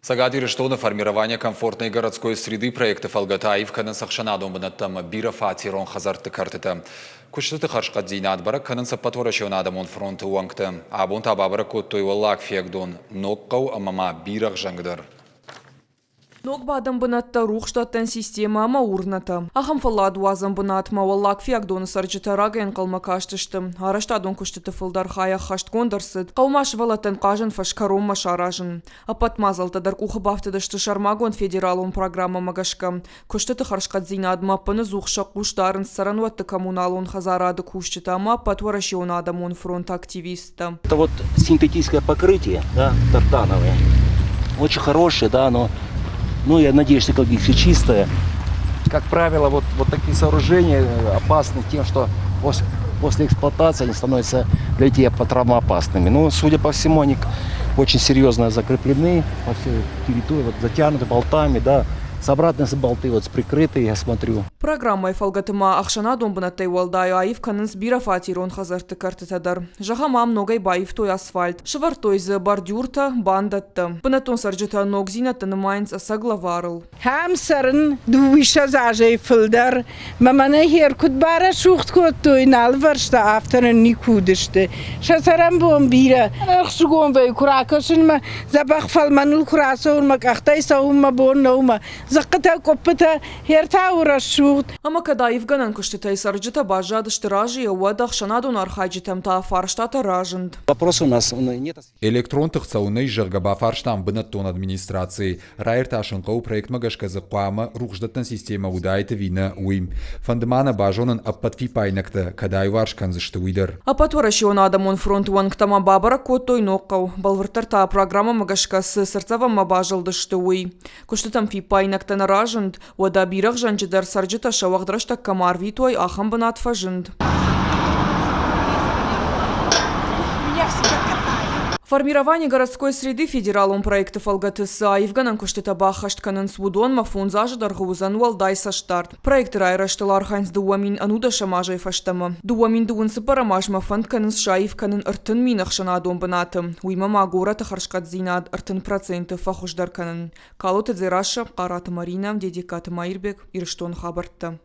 Цӕгат Ирыстоны формирование комфортной городской среды проекты фӕлгӕты аив кӕнынц ӕхсӕнадон бынӕттӕ ӕмӕ бирӕфатерон хӕдзӕртты кӕртытӕ. Куыстыты хӕрзхъӕддзинад бӕрӕг кӕнынц Ӕппӕтуӕрӕсеон адӕмон фронты уӕнгтӕ. Абон та бабӕрӕг кодтой Уӕллаг Фиагдон, Ногхъӕу ӕмӕ ма Бирӕгъзӕнг дӕр. Ног бадӕн бынӕттӕ, рухсдӕттӕн системӕ ӕмӕ урнӕтӕ. Ахӕм фӕлладуадзӕн бынатмӕ Уӕллаг Фиагдоны цӕрджытӕ рагӕй ӕнхъӕлмӕ кастысты. Арӕзтадон куыстыты фылдӕр хай ӕххӕстгонд ӕрцыд. Хъӕуы ма сывӕллӕттӕн хъазӕн фӕз кӕронмӕ саразын. Ӕппӕт мадзӕлттӕ дӕр къухы бафтыдысты сӕрмагонд федералон программӕмӕ гӕсгӕ. Куыстыты хӕрзхъӕддзинадмӕ ӕппыныдзух сӕ хъус дарынц цӕрӕнуӕтты коммуналон хӕдзарады кусджытӕ ӕмӕ Ӕппӕтуӕрӕсеон адӕмон фронты активисттӕ. Это вот синтетическое покрытие, да, тартановое. Очень хорошее, да, но, ну, я надеюсь, экологически чистое. Как правило, вот, вот такие сооружения опасны тем, что после, после эксплуатации они становятся для детей травмоопасными. Но, судя по всему, они очень серьезно закреплены по всей территории, вот затянуты болтами, да, с обратной болты вот прикрыты, я смотрю. Программӕйы фӕлгӕты ма ӕхсӕнадон бынӕттӕй уӕлдай аив кӕнынц бирӕфатерон хӕдзӕртты кӕртытӕ дӕр. Зӕгъӕм, ам ногӕй баивтой асфальт, сӕвӕрдтой дзы бордюртӕ, бандӕттӕ. Бынӕттон цӕрджытӕ ногдзинӕдтӕ нымайынц ӕцӕг лӕварыл. Ам цӕрын дыууиссӕдз азӕй фылдӕр. Мӕ мӕнӕ хер куыд барӕсугъд кодтой, нӕ алывӕрстӕ, афтӕ нын никуы уыдысты. Сӕ цӕрӕнбон бирӕ. Ӕхсызгон вӕййы, куы ракӕсынмӕ, дзӕбӕх фӕлмӕныл куы рацӕуын, мӕ къӕхтӕй цӕуын мӕ бон нӕу мӕ дзыхъхъытӕ, къуыппытӕ, хер та у рӕсугъд. Ӕмӕ кӕд аивгӕнӕн куыстытӕй цӕрджытӕ баззадысты разыйӕ, уӕд ӕхсӕнадон архайджытӕм та фарстатӕ разынд. Вопрос у нас нет. Электрон тых цӕуынӕй, зӕгъгӕ, бафарстам бынӕттон администрацийы. Раиртасын хъӕуы проектмӕ гӕсгӕ дзы хъуамӕ рухсдӕттӕн системӕ уыдаид ӕви нӕ, уый. Фӕнды ма нӕ базонын ӕппӕт фиппаинӕгтӕ кӕд аиуварс кӕндзысты, уый дӕр. Ӕппӕтуӕрӕсеон адӕмон фронты уӕнгтӕ ма бабӕрӕг кодтой Ногхъӕу. Бӕлвырддӕр та программӕмӕ гӕсгӕ цы цыртдзӕвӕнмӕ базылдысты, уый. Куыстытӕм фиппаинӕгтӕ нӕ разынд, уӕдӕ Бирӕгъзӕнджы дӕр цӕрджытӕ сӕ уӕгъд рӕстӕг кӕм арвитой, ахӕм бынат фӕзынд. Формирование городской среды федералон проекты фӕлгӕты цы аивгӕнӕн куыстытӕ баххӕст кӕнынц, уыдонмӕ фондз азы дӕргъы уыдзӕн уӕлдай цӕстдард. Проекты райрӕзтыл архайынц 2019 азӕй фӕстӕмӕ. 2024 азмӕ фӕнд кӕнынц саив кӕнын 30 000 ӕхсӕнадон бынаты, уыимӕ ма горӕты хӕрзхъӕддзинад 30% фӕхуыздӕр кӕнын. Калоты Дзерассӕ, Хъараты Маринӕ, Дедегкаты Маирбег, Ирыстоны хабӕрттӕ.